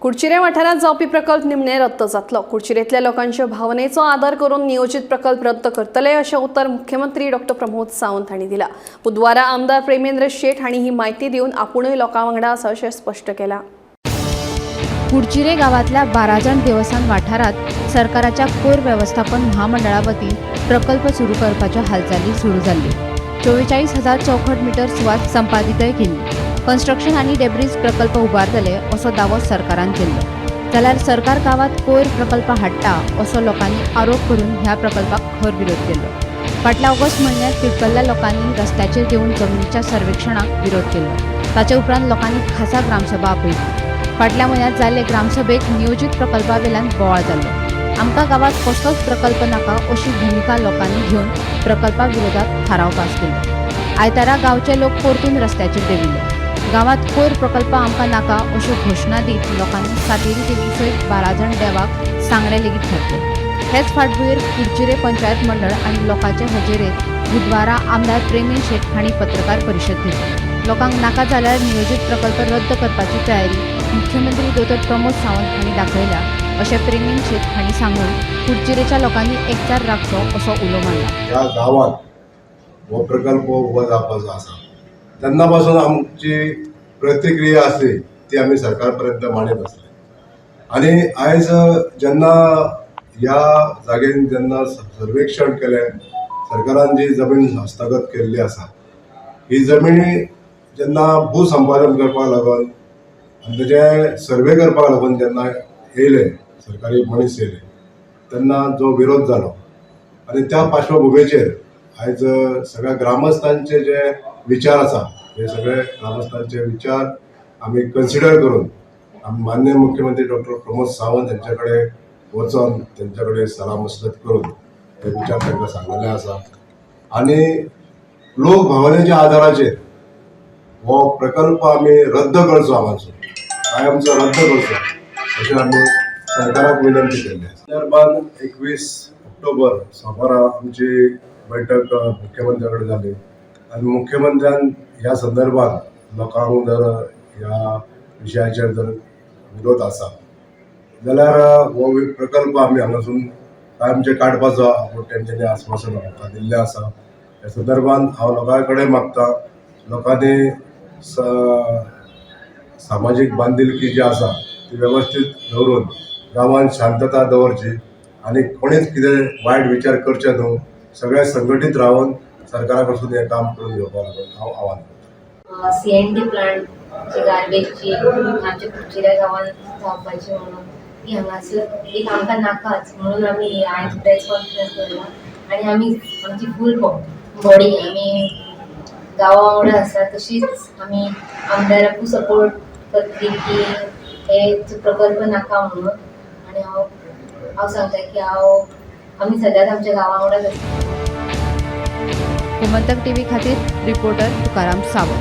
कुडचिरे वाठारांत जावपी प्रकल्प निमणे रद्द जातलो. कुडचिरेंतल्या लोकांच्या भावनेचो आदर करून नियोजित प्रकल्प रद्द करतले अशें उतर मुख्यमंत्री डॉक्टर प्रमोद सावंत हांणी दिला. बुधवारा आमदार प्रेमेंद्र शेट हांणी ही म्हायती दिवन आपुणूय लोकां वांगडा आसा अशें स्पश्ट केलां. कुडचिरे गावातल्या बाराजण देवस्थान वाठारात सरकाराच्या कोयर वेवस्थापन महामंडळा वतीन प्रकल्प सुरू करपाच्यो हालचाली सुरू जाल्ल्यो. 44,000 चौखट मिटर सुवात संपादितय केल्ली. कन्स्ट्रक्शन आनी डेब्रीज प्रकल्प उबारतले असो दावो सरकारान केल्लो, जाल्यार सरकार गांवात कोयर प्रकल्प हाडटा असो लोकांनी आरोप करून ह्या प्रकल्पाक खर विरोध केल्लो. फाटल्या ऑगस्ट म्हयन्यात तिडकल्ल्या लोकांनी रस्त्याचेर देंवून जमनीच्या सर्वेक्षणाक विरोध केल्लो. ताचे उपरांत लोकांनी खासा ग्रामसभा आपयली. फाटल्या म्हयन्यात जाल्ले ग्रामसभेक नियोजीत प्रकल्पा वेल्यान बोवाळ जाल्लो. आमकां गांवात कसलोच प्रकल्प नाका अशी भुमिका लोकांनी घेवन प्रकल्पा विरोधात थाराव पास केलो. आयतारा गांवचे लोक परतून रस्त्याचेर देंविल्ले. गांवात कोयर प्रकल्प आमकां नाका अश्यो घोशणा दीत लोकांनी सातेरी देवी सयत बाराजण देवाक सांगणे लेगीत घातले. हेच फाटभुंयेर कुडचिरे पंचायत मंडळ आनी लोकांचे हजेरेत बुधवारा आमदार प्रेमेंद्र शेट हांणी पत्रकार परिशद घेतली. लोकांक नाका जाल्यार नियोजीत प्रकल्प रद्द करपाची तयारी मुख्यमंत्री दोतोर प्रमोद सावंत हांणी दाखयल्या अशें प्रेमेंद्र शेट हांणी सांगून कुडचिरेच्या लोकांनी एकचार राखचो असो उलो मारला. ह्या गांवांत हो प्रकल्प उबो जावपाचो आसा तेन्ना पासून आमची प्रतिक्रिया आसली ती आमी सरकार पर्यंत मांडीत आसले. आनी आयज जेन्ना ह्या जागेन जेन्ना सर्वेक्षण केलें, सरकारान जी जमीन हस्तगत केल्ली आसा, ही जमिनी जेन्ना भूसंपादन करपाक लागून आनी तेजें सर्वे करपाक लागून जेन्ना येयले, सरकारी मनीस येयले, तेन्ना जो विरोध जालो आनी त्या पार्श्वभुमीचेर आयज सगळ्या ग्रामस्थांचे जे विचार आसा, हे सगळे ग्रामस्थांचे विचार आमी कन्सिडर करून आमी माननीय मुख्यमंत्री डॉक्टर प्रमोद सावंत यांच्या कडेन वचोन तेंच्या कडेन सलाह मसलत करून हे विचार तांकां सांगलेले आसा. आनी लोक भावनेच्या आधाराचेर हो प्रकल्प आमी रद्द करचो, हांगाचो कायमचो रद्द करचो अशें आमी सरकाराक विनंती केल्ली आसा. संदर्भात 21 ऑक्टोबर सोमारा आमची बैठक मुख्यमंत्र्या कडेन जाली आनी मुख्यमंत्र्यान ह्या संदर्भात लोकांक जर ह्या विशयाचेर जर विरोध आसा जाल्यार हो प्रकल्प आमी हांगासून कायमचे काडपाचो आपूण तेंच्यांनी आस्वासन आमकां दिल्लें आसा. ह्या संदर्भात हांव लोकां कडेन मागता, लोकांनी सामाजीक बांदिलकी जी आसा ती वेवस्थीत दवरून गांवांत शांतता दवरची आनी कोणीच कितें वायट विचार करचे न्हू. सगळे संघटीत रावन सरकारा कडसून हें काम करून घेवपाक लागून हांव आवाहन करतां. सीएनडी प्लांट जी गार्बेजची आमच्या कुडचिऱ्या गांवांत जावपाची म्हणून ती हांगासर एक आमकां नाकाच म्हणून आमी ही आयज प्रेस कॉन्फरन्स दवरला. आनी आमी आमची फूल बॉडी आमी गांवा वांगडा आसा. तशीच आमी आमदाराकूय सपोर्ट करतली की हे प्रकल्प नाका म्हणून. आनी हांव सांगता की आमी सदांच आमच्या गांवा वांगडाच आसता. गोमंतक टीव्ही खातीर रिपोर्टर तुकाराम सावंत.